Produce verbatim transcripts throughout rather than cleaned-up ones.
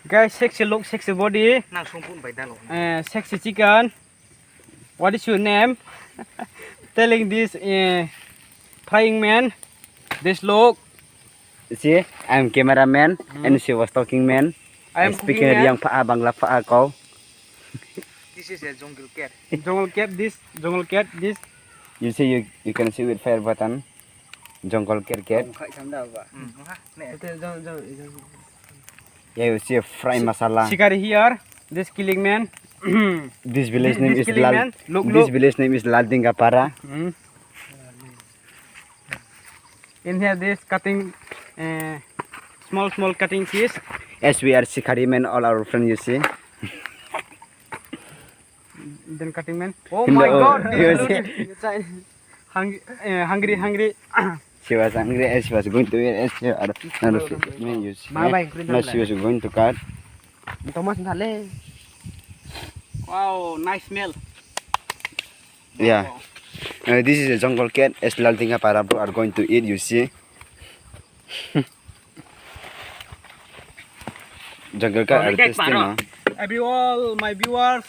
Guys, sexy look, sexy body. Nang sungpun bai dalo. Eh, sexy chicken. What is your name? Telling this, eh, frying man. This look. See, I am cameraman and she was talking man. I am speaking Riang pha, Bangla pha kau. This is a jungle cat. Jungle cat, this. Jungle cat, this. You see, you, you can see with fire button. Jungle cat, cat. Yeah, you see a fry masala. Shikari here. This killing man. This village name is Lal. This village name is Laldingapara. In here, this cutting, uh, small, small cutting fish. As we are shikari men, all our friend, you see. Then cutting man. Oh my God, this is hungry, hungry. She was hungry as she was going to eat. As she are, no, no, man, you see. Now she was going to cut. Thomas, wow, nice smell. Yeah. Uh, this is a jungle cat. As Laldingapara bro are going to eat, you see. Jungle cat are tasty, no? Every all my viewers,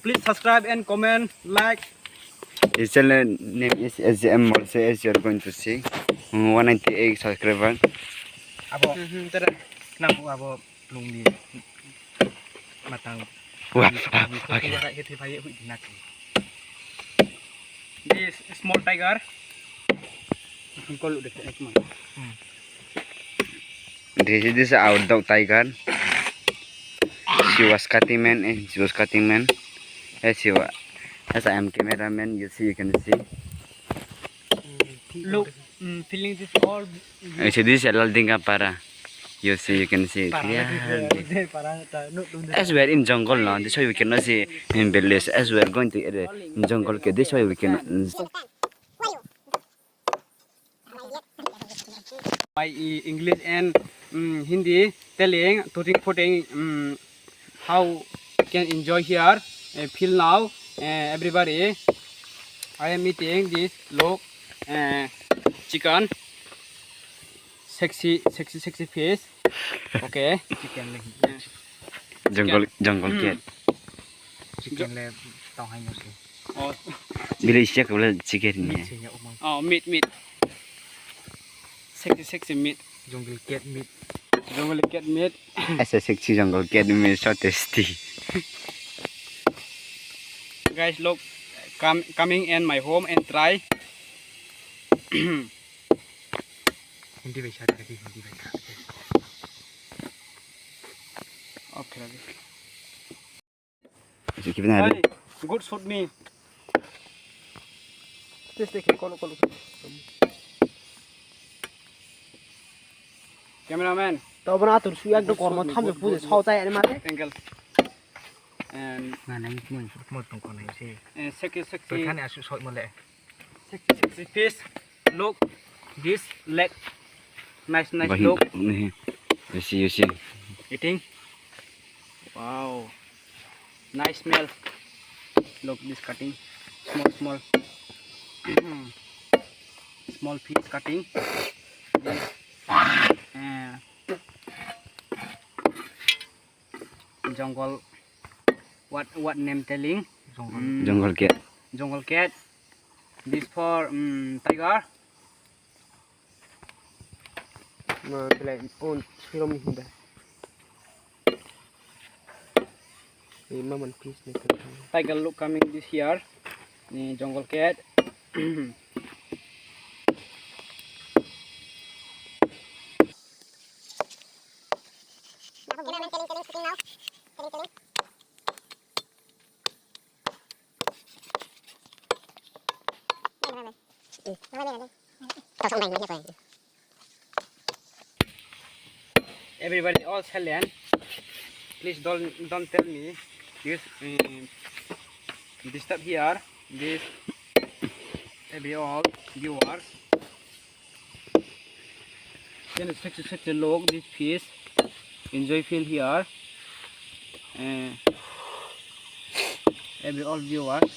please subscribe and comment, like. His channel name is S J M Molse, as you are going to see. Mm, one ninety-eight subscriber. Abo. Nang abo. Lung ni matang. Wah, okay. This small tiger. This is our dog Tiger. She was cutting man, eh, she was cutting man. Eh, she was, as I am cameraman, you see, you can see. Look, mm, feeling this all. Eh, so this is Laldingapara. You see, you can see it clearly. As we are in jungle now, this way we cannot see in village. As we are going to area in jungle, okay, this way we cannot. My, eh, English and, mm, Hindi telling, tuting puting, mm, how can enjoy here, eh, feel now, eh, everybody. I am eating this, look, eh, chicken, sexy, sexy, sexy fish. Okay. Chicken le. Jungle, jungle cat. Chicken le tong hai no se. Oh. Village cat ko le chicken ni. Oh, meat, meat. Sexy, sexy meat. Jungle cat meat. Jungle cat meat. As a sexy jungle cat meat, so tasty. Guys, look, come, coming in my home and try. Hindi bai sa, Hindi bai sa. Okay. Good shoot me. Test ke kolo kolo. Cameraman. Tabo na atur suya ekdom kormo tham je puji sao chai ani mare. Angle. And na nai mo mo tong ko nai se. And sexy, sexy. Thani asu soi mo le. Sexy, sexy fish. Look, this leg. Nice, nice look. You see, you see. Eating. Wow. Nice smell. Look, this cutting. Small, small. Small fish cutting. This, eh, jungle. What, what name telling? Jungle. Mm. Jungle cat. Jungle cat. This for, mm, tiger. Ma, belai, on, sirom ni hinda. Eh, ma man fish ni kan. Tiger look coming this year. Ni jungle cat. Cameraman telling, telling, shooting now. Telling, telling. Everybody, all silent. Please don't, don't tell me. This, um, disturb here. This, every all viewers. Then sexy, sexy look, this fish. Enjoy feel here. Eh, every all viewers.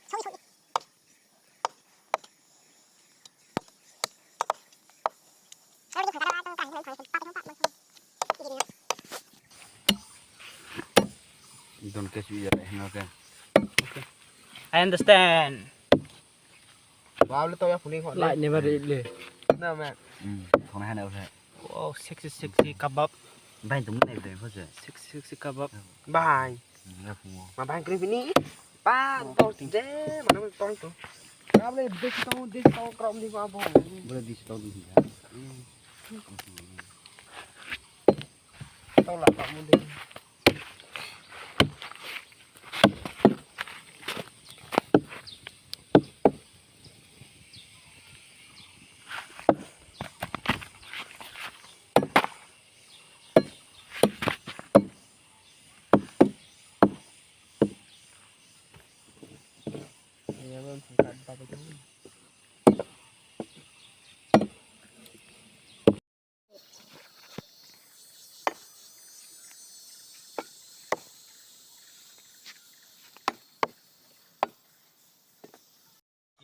Sorry, sorry. Tun ke sui ya, no ke. Okay. I understand. Wow, le to ya puni kho. Lai ne ba ri le. Na me. Hmm, thong hai na usa. Wow, sexy, sexy kebab. Bai, tong ne bai pho se. Sexy, sexy kebab. Bai. Hmm, ya pung. Ma bai kri bini. Pa, to je, mana tong to. Kram le, dis tong, dis tong, kram di ba bo. Boleh dis tong di. Hmm. Tau lah, tak mudah.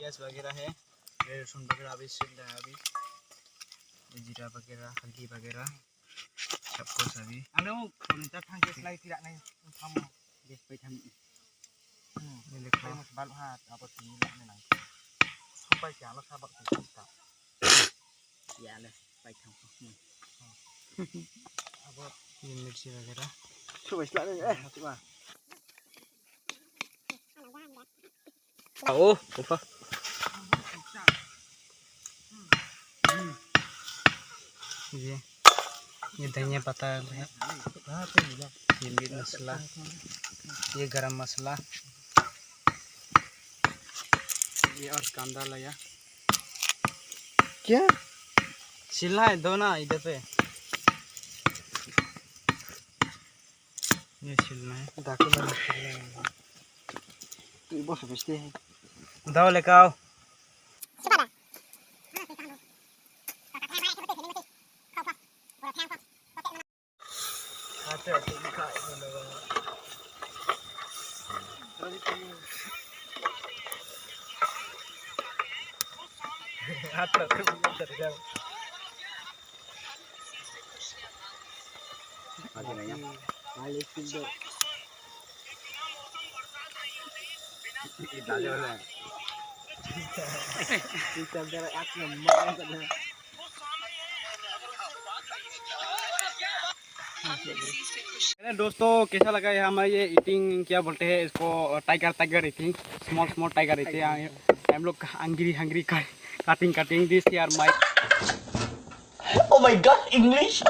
प्याज वगैरह है, ये लहसुन वगैरह अभी छिल रहा है अभी, ये जीरा वगैरह, हल्दी वगैरह, सब कुछ अभी। Ano, kami ta thang ke slái tira nai, tham. Yes, pai tham. Hmm, ini lekha. Pai mo sebal ha, apa sini lah ni nang. Sampai ke ano sabak tu kita. Ya le, pai tham. Hmm. Apa? Ini mirchi वगैरह. Coba selak ni, eh, coba. Ao, upa. ये, ये धनिया पत्ता है। ये मीट मसाला। ये गरम मसाला। ये और कांदा लाया। क्या? छिलना है, दो ना, इधर पे। ये छिलना है। दाखिला में छिलना है। ये बहुत समझते हैं। दाओ लेके आओ। अरे दोस्तों, कैसा लगा ये हमारा ये ईटिंग, क्या बोलते हैं इसको, tiger, tiger eating, small, small tiger eating. हम लोग hungry, hungry, cutting, cutting this यार, my. Oh my God, English।